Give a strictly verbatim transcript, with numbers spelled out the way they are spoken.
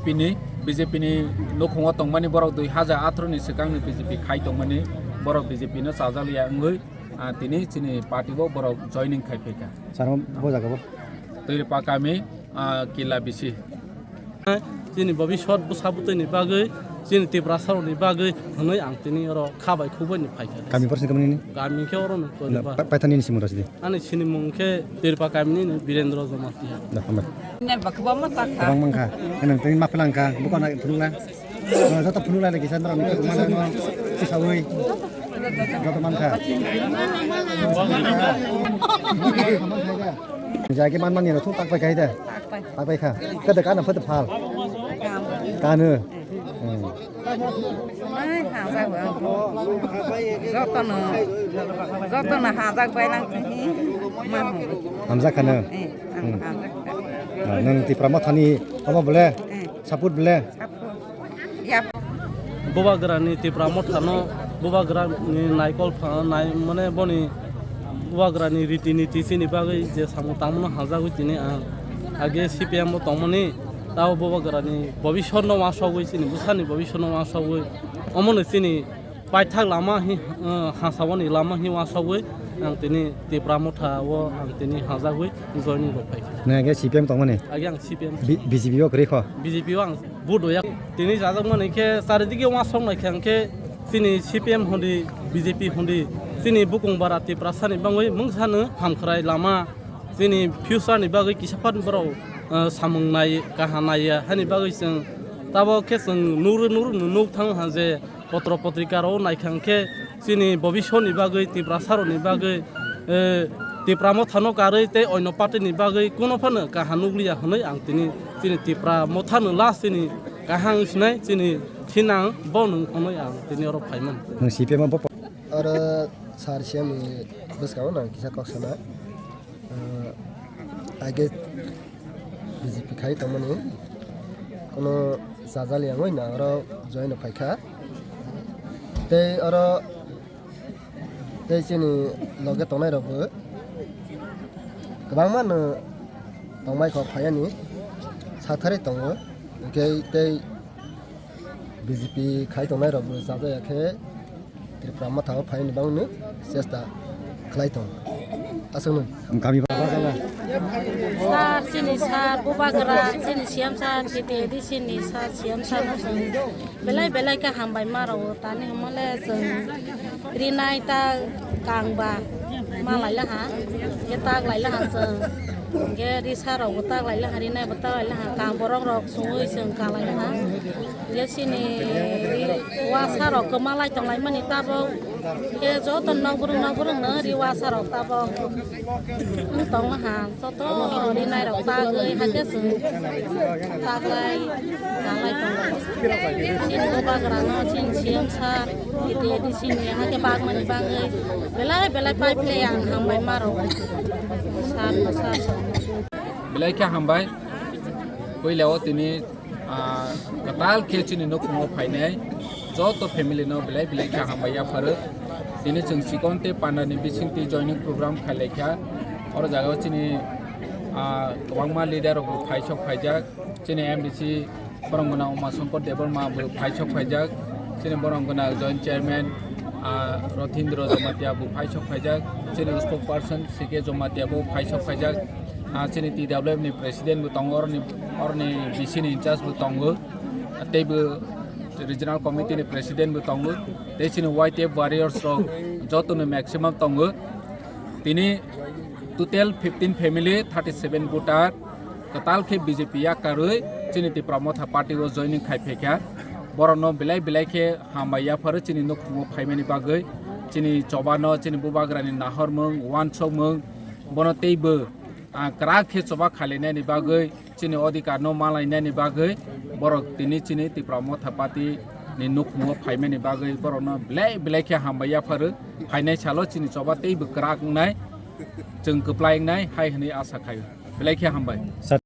Pini B J P ni nukhungo tongmani borok dui hajar atharo ni swkang ni B J P khai tongmani borok B J P no chajak ya wngwi, ah, tini chini party o borok joining khai phaikha. Sir, bo jaga bo? Twi Rwpha kami, ah, Killa bisi. Chini bobiswt bwsa bwtwi ni bagwi, chini Tiprasa rok ni bagwi hwnwi ang tini oro kha bai khuk bai ni phaikha. Kami porsi kami ni? Kami khe oro ni Twi Rwpha. Pa-, paithani ni simung rasi di. Ani sinimung khe Twi Rwpha kami ni Birendra Jamatia. Da, hambai. Ne bakwa ma ta kha. Kwbang mankha. Nang tini ma phelang kha. Buko na phunukla. Joto phunukla le kisa norok ni ma no kisa oi. Joto mankha. Jagi man man ni rok thung tak pai khai da. Tak pai. Tak pai kha. Kada kana phata phal. Kam. Kanu. Hmm. Ai, hajak ba. Jotono, jotono hajak bai nang sini. Mahu. Hamjak khana. Eh, ang Hmm. Hajak. Ah, nang Tipra Mothani omo bole? Eh. Support bole? Support. Ya. Bubagrani Tipra Mothano, Bubagrani naikol pha-, nai-, mane boni Bubagrani riti niti chini bagwi je samung tangmano hajagwi tini ang age C P M o tongmani, tao Bubagrani bobiswtno wasogwi chini bwsani bobiswtno wasogwi omono chini paithak lama hi, eh, hasawani lama hi wasogwi ang tini Tipra Motha o ang tini hajagwi joining rok phai. Nang age C P M tongmani? Age ang C P M. B-, B J P o kwrwi kho? B J P o ang Vote hoya. Tini chajakmani khe charidike uansuknai khe hwnkhe chini C P M hwndi, B J P hwndi, chini bukung bara Tiprasani bagwi mungsano hamkhrai lama, chini future ni bagwi kisa phan borok, eh, samung nai, kaham naiya, hani bagwi chwng tabok khe chwng nugro nugro nuk thang ha je potro potrika rok naikha hwnkhe chini bobiswtni bagwi, Tiprasarokni bagwi, eh, Tipra Mothano karwi tei onno party ni bagwi kuno phano kaham nukliya hwnwi ang tini, chini Tipra Mothano last chini kaham wng sinai chini thinang bo nwng hwnwi ang tini oro phaimani. Nwng C P M o bo po- Oro sir C M ni bwskango nang kisa kok sana. Ah, age B J P khai tongmani, kono chajali wngwi na oro join rok phaikha. Tei oro tei chini loge tongnai rokbo kwbangma no tongmai kho phaiani sathari tongo, hwnkhe tei B J P khai tongnai rokbo chajaya khe Tripura Motha o phaini bagwi chesta khlai tongo. Aswkno. Kami ba- Sir, chini sir, Bubagra, chini C M sir, T T A D C ni sir, C M sir no chwng belai belai khe hambai ma rwo. Tani hwnmale chwng rinai ta kang ba ma lai laha, khe tak lai laha chwng. Hwnkhe risa rok bo tak lai laha, rinai bo tak lai laha, kang borok rok chwngwi chwng kang lai laha. Hwnkhe chini ri wasa rok kwma lai tong lai mani tabok. Khe joto nokbrwng nokbrwng no ri wasa rok tabok wng tong laha. Joto rinai rok tagwi hakhe chwng taglai, taglai tongo. Chini Bubagra no, chini C M sir, T T A D C ni hakhe bagmani bagwi belai belai pai phle ang hambai ma rwo. Sir no sir. Belai khe hambai. Puila o tini, ah, kwtal khe chini nukhungo phainai joto family no belai belai khe hambai yapharo. Tini chwng chikon tei panda ni bising twi joining program khai lai kha. Oro jaga o chini, ah, kwbangma leader rok bo phaisok phaijak. Chini M D C borok gwnang Uma Shankar Debbarma bo phaisok phaijak. Chini borok gwnang joint chairman, ah, Rothindra Jamatia bo phaisok phaijak. Chini spokesperson C K Jamatia bo phaisok phaijak. Ah, chini T W F ni president bo tongo, oroni, oroni B C ni in charge bo tongo. Tei bo regional committee ni president bo tongo. Tei chini Y T F warriors rok joto ni maximum tongo. Tini total fifteen family, thirty seven voter, kwtal khe B J P yakarwi chini Tipra Motha party o joining khai phaikha. Borokno belai belai khe hambai yapharo chini nukhungo phaimani bagwi, chini chobano, chini Bubagrani nahormung, uansukmung, bono teibo, ah, kwrak khe choba khailainani bagwi, chini odhikar no malainani bagwi borok tini chini Tipra Motha Party ni nukhungo phaimani bagwi borokno belai belai khe hambai yapharo. Phainai salo chini choba teibo kwrak wngnai, chwng kwplai wngnai hai hwnwi asa khaio. Belai khe hambai. Sir,